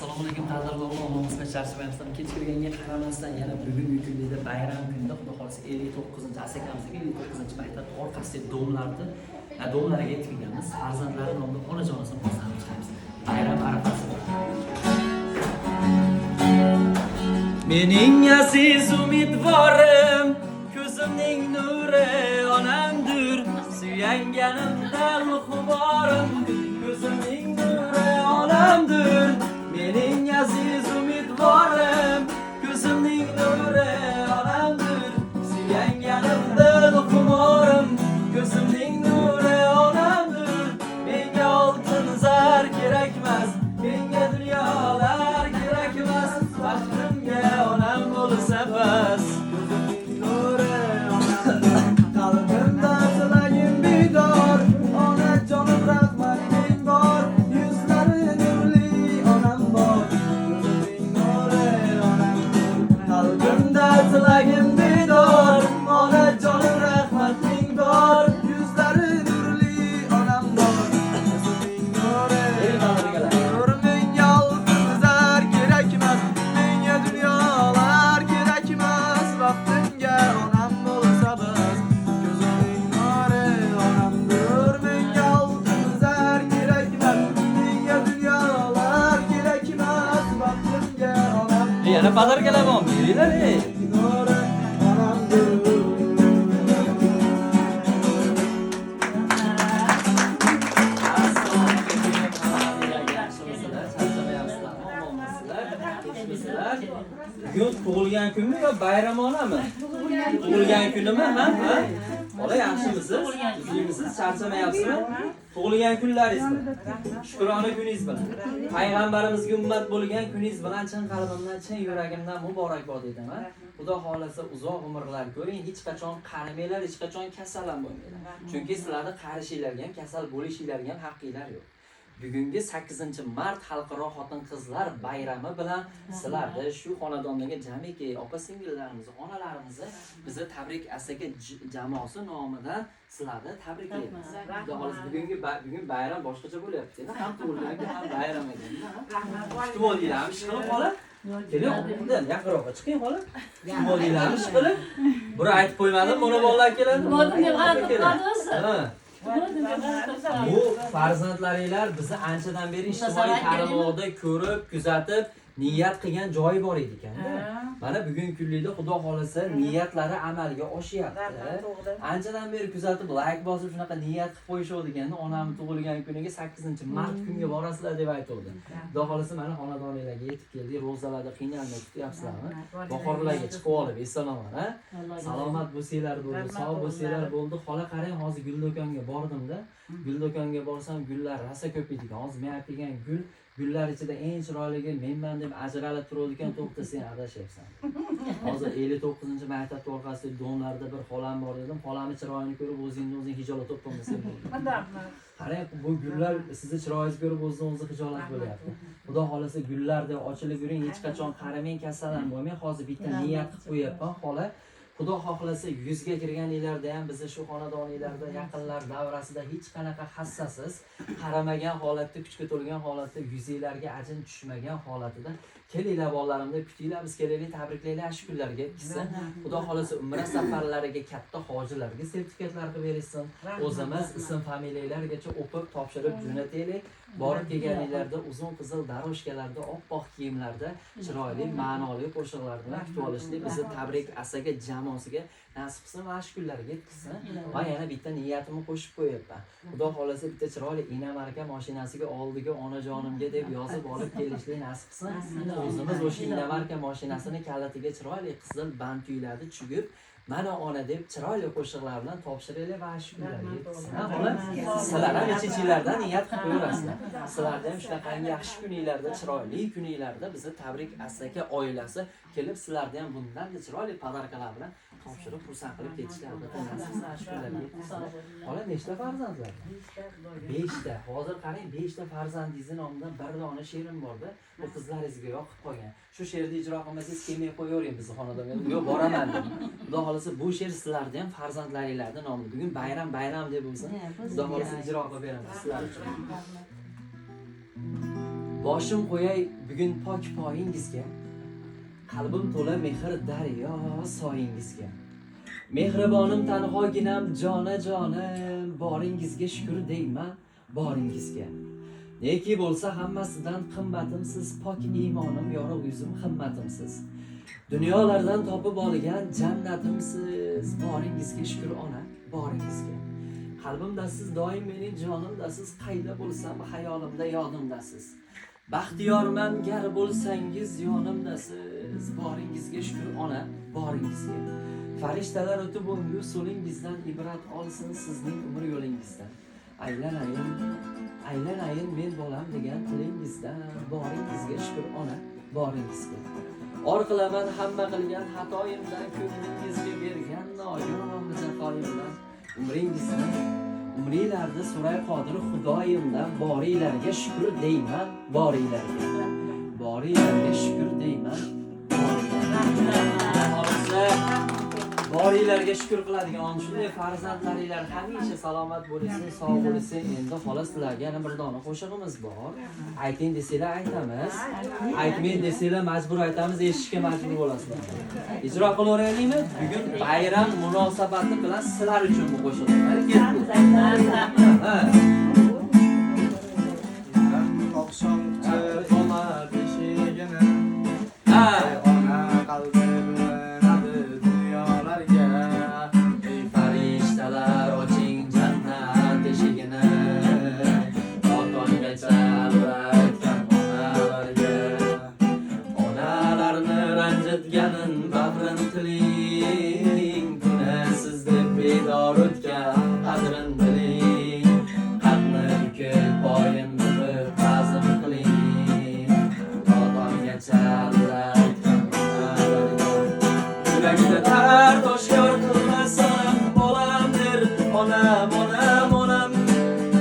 Assalomu alaykum, qadrli o'g'limizga charchamayapsizlar. Kech kirganga qaramasdan yana bugungi kunda bayram kunida, Xudo xohlasa, 59 asakamizga 59 maktab orqasidagi domlarni domlarga yetib kelganmiz. Farzandlari nomida onajonisini xursand chiqamiz. Bayram arafasida. Mening aziz umidvorim, ko'zimning nuri onamdir, suyanganimdan xumorim, ko'zimning nuri onamdir. Mening aziz umidvorim, ko'zimning nuri onamdir, suyanganimdan xumorim, ko'zimning nuri onamdir. Menga oltin zar kerakmas, menga dunyolar kerakmas, baxtimga onam bo'lsa bas. Ko'zimning nuri onamdir, qalbimda tilagim bedor, onajonim, rahmating bor, yuzlari nurli onam bor. Ko'zimning nuri onamdir, qalbimda tilagim bedor, onajonim, rahmating bor, yuzlari nurli onam bor. Ko'zimning nuri onamdir, menga oltin zar kerakmas, menga dunyolar kerakmas, baxtimga onam bo'lsa bas. Ko'zimning nuri onamdir, menga oltin zar kerakmas, menga dunyolar kerakmas, baxtimga onam Yana подарка lar bormi? Beringlar, ey. nuri onamdir. Assalomu alaykum. Yaxshimisizlar? Charchamayapsizlarmi? Omonmisizlar? Tinchmisizlar? Bugun tug'ilgan kunmi yo bayramonami? Tug'ilgan kunimi? Ha? Ha? Bola, yaxshimisiz? Tuzukmisiz? Charchamayapsizmi? Tug'ilgan kunlaringiz bilan. Shukrona kuningiz bilan. Payg'ambarimizga ummat bo'lgan kuningiz bilan chin qalbimdan, chin yuragimdan muborakbod etaman. Xudo xohlasa, uzoq umrlar ko'ring, hech qachon qarimanglar, hech qachon kasal ham bo'lmanglar. Chunki sizlarni qarishinglarga ham, kasal bo'lishinglarga ham haqqinglar yo'q. Bugungi 8 mart xalqaro xotin-qizlar bayrami bilan sizlarni shu xonadondagi jamiki opa singillarimizni, onalarimizni bizni tabrik asaka jamoasi nomidan sizlarni tabriklaymiz. Xudo xohlasa, bugun bayram boshqacha bo'lyapti. Ham tug'ilgan kun, ham bayram ekan. Kutib oldinglarmi ish qilib, xola? Keling, undan yaqinroqqa chiqing, xola. Kutib oldinglarmi ish qilib? Buni aytib qo'ymadim, mana bolalar keladi. Kutib deb g'alati qiladi o'zi. Ha. Kutib deb g'alati qiladi. Bu farzandlaringlar bizni anchadan beri ijtimoiy tarmoqda ko'rib, kuzatib, niyat qilgan joyi bor edi ekanda. Mana bugun kunlikda, Xudo xohlasa, niyatlari amalga oshyapti. Anchadan beri kuzatib, layk bosib, shunaqa niyat qilib qo'yishavdi ekanda, onamni tug'ilgan kuniga 8 mart kunga borasizlar deb aytuvdi. Xudo xohlasa, mana xonadoninglarga yetib keldik, ro'zalarda qiynalmay kutyapsizlarmi? Bahorlarga chiqib olib, eson omon, ha? Salomat bo'lsanglar bo'ldi, sog' bo'lsanglar bo'ldi. Xola, qarang, hozir gul do'konga bordimda. Gul do'konga borsam, gullar rosa ko'p ekan. Hozir men olib kelgan gul, gullar ichida eng chiroyligi menman deb ajralib turadi ekan, to'xta, sen adashyapsan. Hozir 59 maktab orqasidagi domlarda bir xolam bor dedim. Xolamni chiroyini ko'rib o'zingni o'zing hijolat bo'lib qolmasang bo'ldi. Qarang, bu gullar sizni chiroyingizni ko'rib o'zidan o'zi hijolat bo'lyapti. Xudo xohlasa, gullardek ochilib yuring, hech qachon qaramang, kasal ham bo'lmang. Hozir bitta niyat qilib qo'yapman, xola. Xudo xohlasa, 100 ga kirganinglarda ham bizni shu xonadoninglarda, yaqinlar davrasida hech qanaqa hassasiz, qaramagan holatda, kuchga to'lgan holatda, yuzinglarga ajin tushmagan holatida kelinglar, bolalarim deb kutinglar, biz kelaylik, tabriklaylik, shu kunlarga yetkazsin. Xudo xohlasa, umra safarlariga, katta hojilarga sertifikatlar qilib berishsin. O'zimiz ism familiyalargacha o'pib, topshirib jo'nataylik. Borib kelganinglarda uzun qizil дорожка larda, oppoq kiyimlarda, chiroyli, ma'noli qo'shiqlar bilan kutib olishlik bizni tabrik asaka jamoasiga nasib qilsin va shu kunlarga yetkazsin. Va yana bitta niyatimni qo'shib qo'yapman. Xudo xohlasa, bitta chiroyli иномарка mashinasiga oldiga onajonimga deb yozib olib kelishlik nasib qilsin. O'zimiz o'sha иномарка mashinasini kalitiga chiroyli qizil bant uylarni chugib, mana ona deb chiroyli qo'shiqlar bilan topshiraylik va shu kunlarga yetkazsin. Ha, xola? Sizlar ham ich-ichinglardan niyat qilib qo'yaverasizlar. Sizlarda ham shunaqangi yaxshi kuninglarda, chiroyli kuninglarda bizni tabrik asaka oilasi kelib, sizlarda ham bundan-da chiroyli подарка lar bilan topshirib, xursand qilib ketishlar albatta nasib qilsin, shu kunlarga yetkazsin. Xola, nechta farzandlar? Beshta. Hozir qarang, beshta farzandingizni nomidan bir dona she'rim borda. Bu qizlaringizga yoqib qolgan. Shu she'rni ijro qilmasangiz, kelmay qo'yavering bizni xonadonga. Yo'q, boraman dedim. Xudo xohlasa, bu she'r sizlarni ham farzandlaringlarni nomida. Bugun bayram bayram deb bo'lsin. Xudo xohlasa, ijro qilib beramiz sizlar uchun. Boshim qo'yay bugun pok poyingizga, qalbim to'la mehr daryo soyingizga. Mehribonim, tanhoginam, jona jonim, boringizga shukur deyman, boringizga. Neki bo'lsa hammasidan qimmatimsiz, pok iymonim, yorug' yuzim himmatimsiz. Dunyolardan topib olgan jannatimsiz, boringizga shukur ona, boringizga. Qalbimdasiz doim mening jonimdasiz, qayda bo'lsam hayolimda yodimdasiz. Baxtiyorman gar bo'lsangiz yonimdasiz, boringizga shukur ona, boringizga. Farishtalar o'tib o'ngu so'lingizdan ibrat olsin sizning umr yo'lingizdan. Aylanayin, aylanayin men bolam degan tilingizdan, boringizga shukur ona, boringizga. Or qilaman hamma qilgan xatoyimdan, ko'nglingizga bergan noyob jafoyimdan, umringizdan, umringlarni so'ray qodir Xudoyimdan, boringlarga shukur deyman, boringlarga. Boringlarga shukur deyman, boringlarga. Xudo boringlarga shukur qiladigan shunday farzandlaringlar hamisha salomat bo'lsin, sog' bo'lsin. Endi xolos sizlarga yana bir dona qo'shig'imiz bor. Ayting desanglar aytamiz, aytmang desanglar majbur aytamiz, eshitishga majbur bo'lasizlar. Ijro qilaveraylikmi? Bugun bayram munosabati bilan sizlar uchun bu qo'shiq. Mana ketdik. Ha. Yarın oqshom quchib ona beshigini. Ha. Ey ona qalbi bo'linadi dunyolarga. Ey Farishtalar oching jannat eshigini, Otongacha aytgan onalarga. Onalarni ranjitganin bag'rin tiling, Kuni siz deb bedor o'tgan qadrin biling. Qadni bukib, poyin buzib ta'zim qiling, Otongacha aytgan onalarga. Yuragida dard oshkor qilmas onam, bolam der onam, onam, onam,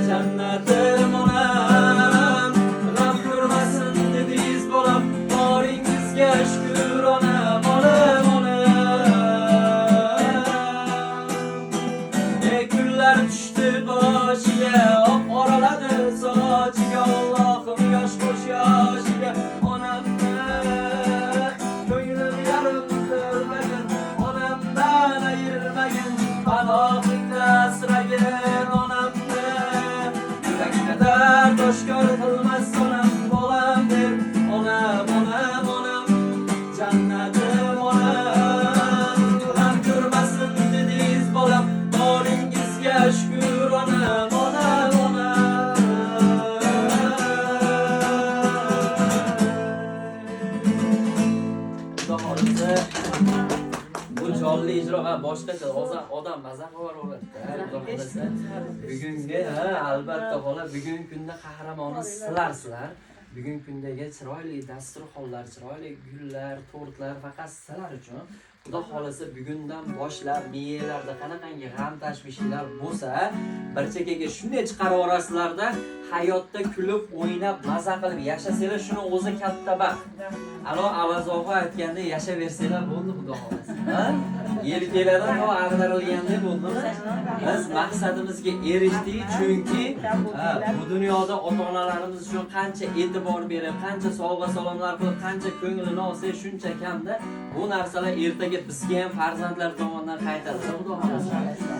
jannatim onam. G'am ko'rmasin dedingiz bolam, boringizga shukur onam, onam, onam. Ne kunlar tushdi boshiga, oq oraladi sochiga, Allohim yosh qo'sh yoshiga. Onamni ko'nglim yarim qilmagin, onamdan ayirmagin, panohingda asragin onamni. Yuragida dard oshkor qilmas onam, bolam der onam, onam, onam, jannatim onam. G'am ko'rmasin dedingiz bolam, boringizga shukur onam, onam, onam. Xudo xohlasa bu jonli ijro va boshqacha hozir odam maza qilaveradi. Xudo xohlasa bugungi, ha, albatta xola, bugungi kunda qahramoni sizlarsizlar. Bugungi kundagi chiroyli dasturxonlar, chiroyli gullar, tortlar faqat sizlar uchun. Xudo xohlasa bugundan boshlab miyalarda qanaqangi g'am tashvishlar bo'lsa, bir chekkaga shunday chiqarib yuborasizlarda, hayotda kulib, o'ynab, maza qilib yashasanglar, shuni o'zi katta baxt. Alo Avaz og'a aytgandek yashaversanglar bo'ldi, xudo xohlasa. Ha? Yelkalardan to ag'darilgandek bo'ldimi? Biz maqsadimizga erishdik, chunki ha, bu dunyoda ota-onalarimiz uchun qancha e'tibor berib, qancha sovg'a salomlar qilib, qancha ko'nglini olsak, shuncha kamda. Bu narsalar ertaga bizga ham farzandlar tomonidan qaytadi, xudo xohlasa.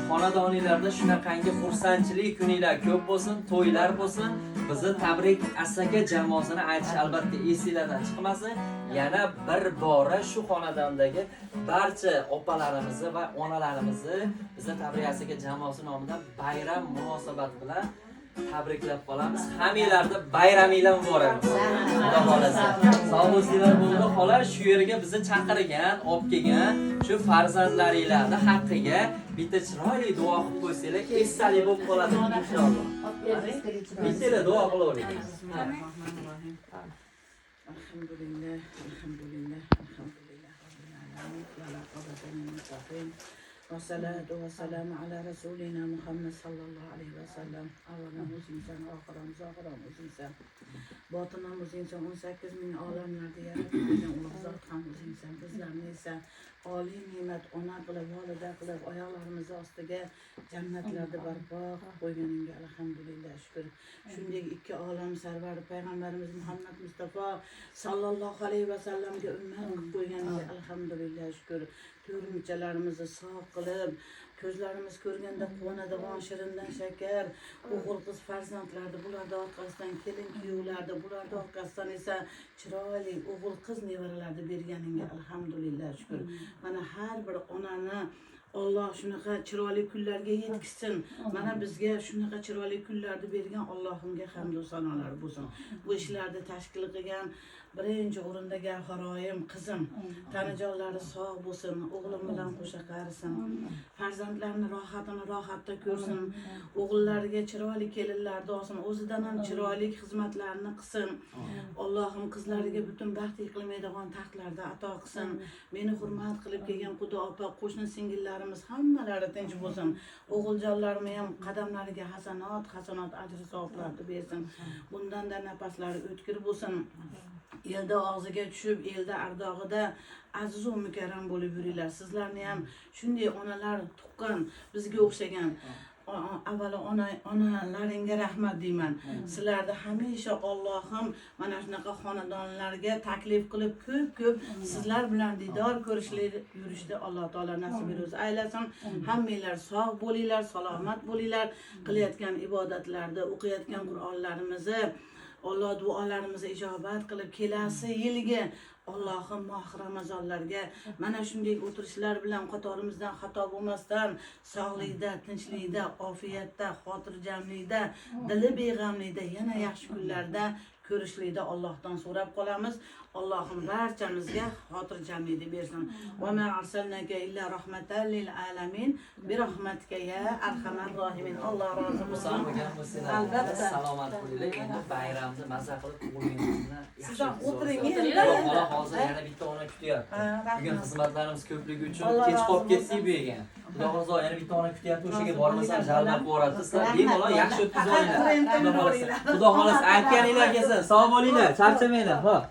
Xonadoninglarda shunaqangi xursandchilik kuninglar ko'p bo'lsin, to'ylar bo'lsin. Bizni Tabrik Asaka jamoasini aytish albatta esinglardan chiqmasin. Yana bir bora shu xonadondagi barcha opalarimizni va onalarimizni bizni Tabrik Asaka jamoasi nomidan bayram munosabati bilan tabriklab qolamiz. Hammanglarni bayraminglar muborak bo'lsin. Xudo xohlasa. Sog' bo'lsanglar bo'ldi. Xola, shu yerga bizni chaqirgan, olib kelgan shu farzandlaringlarni haqqiga bitta chiroyli duo qilib qo'ysanglar, esdalik bo'lib qoladi inshaalloh. Bittalar duo qilavering. الحمد لله، الحمد لله، الحمد لله رب العالمين، والعاقبة للمتقين. Vassalatu vassalamu ala rasulina Muhammad sallallohu alayhi vasallam. Avvalam o'zingsan, oxirim zohirim o'zingsan. Botinim o'zingsan, 18 ming olamlarda yaratib qo'ygan ulug' zot ham o'zingsan. Bizlarni esa oliy ne'mat ona qilib, volida qilib, oyoqlarimiz ostiga jannatlarda barpo qilib qo'yganingga alhamdulillah, shukr. Shunday ikki olam sarvari payg'ambarimiz Muhammad Mustafa sallallohu alayhi vasallamga ummat qilib qo'yganiga alhamdulillah, shukr. To'rt muchalarimizni sog' qilib, ko'zlarimiz ko'rganda quvonadigan shirindan shakar o'g'il qiz farzandlarni, bularni orqasidan kelin kuyovlarni, bularni orqasidan esa chiroyli o'g'il qiz nevaralarni berganingga alhamdulillah, shukr. Mana har bir onani Alloh shunaqa chiroyli kunlarga yetkazsin. Mana bizga shunaqa chiroyli kunlarni bergan Allohimga hamdu sanolar bo'lsin. Bu ishlarni tashkil qilgan birinchi o'rinda Gavharoyim qizim, tanajonlari sog' bo'lsin, o'g'lim bilan qo'sha qarisin, farzandlarini rohatini rohatda ko'rsin, o'g'illariga chiroyli kelinlarni olsin, o'zidan ham chiroyli xizmatlarni qilsin. Allohim qizlariga butun baxt yiqilmaydigan taxtlarda ato qilsin. Meni hurmat qilib kelgan quda opa, qo'shni singillarimiz hammalari tinch bo'lsin. O'g'iljonlarimni ham qadamlariga hasanot, hasanot ajr savoblarni bersin. Bundanda nafaslari o'tkir bo'lsin. Elda og'ziga tushib, elda ardog'ida aziz va mukarram bo'lib yuringlar. Sizlarni ham shunday onalar tuqqan, bizga o'xshagan avvalo onalaringga rahmat deyman. Sizlarni hamisha Allohim mana shunaqa xonadonlarga taklif qilib, ko'p-ko'p sizlar bilan diydor ko'rishlik yurishni Alloh taolo nasib ro'zi aylasin. Hammanglar sog' bo'linglar, salomat bo'linglar. Qilayotgan ibodatlarda, o'qiyotgan Qur'onlarimizni Alloh duolarimizni ijobat qilib, kelasi yilgi Allohim moh Ramazonlarga mana shunday o'tirishlar bilan qatorimizdan xato bo'lmasdan sog'likda, tinchlikda, ofiyatda, xotirjamlikda, dili beg'amlikda yana yaxshi kunlarda ko'rishlikda Allohdan so'rab qolamiz. Allohim barchamizga xotirjamlikni bersin. Va ma arsalnaka illa rahmatan lil alamin bi rahmatika ya arhamar rohimin. Alloh rozi Xursand bo'lsin. bo'lgan bo'lsanglar, Albatta. salomat bo'linglar. Endi bayramni maza qilib tug'ilgan yaxshi Siz ham o'tkazib o'tiring olsak. endi. Xudo xohlasa hozir yana bitta ona kutyapti. Ha, rahmat. Bugun xizmatlarimiz ko'pligi uchun Alloh kech qolib rozi ketdik bo'lsin. bu yerga. Xudo xohlasa yana bitta ona kutyapti, o'shaga Rozi bormasam bo'linglar, jalab bolam. yuboradi. Sizlar Rahmat, bemalol bolam. yaxshi o'tkazib Faqat olinglar. trenddan Xudo xohlasa. boringlar. Xudo xohlasa aytganinglar kelsin. Sog' bo'linglar, charchamanglar. Xo'p.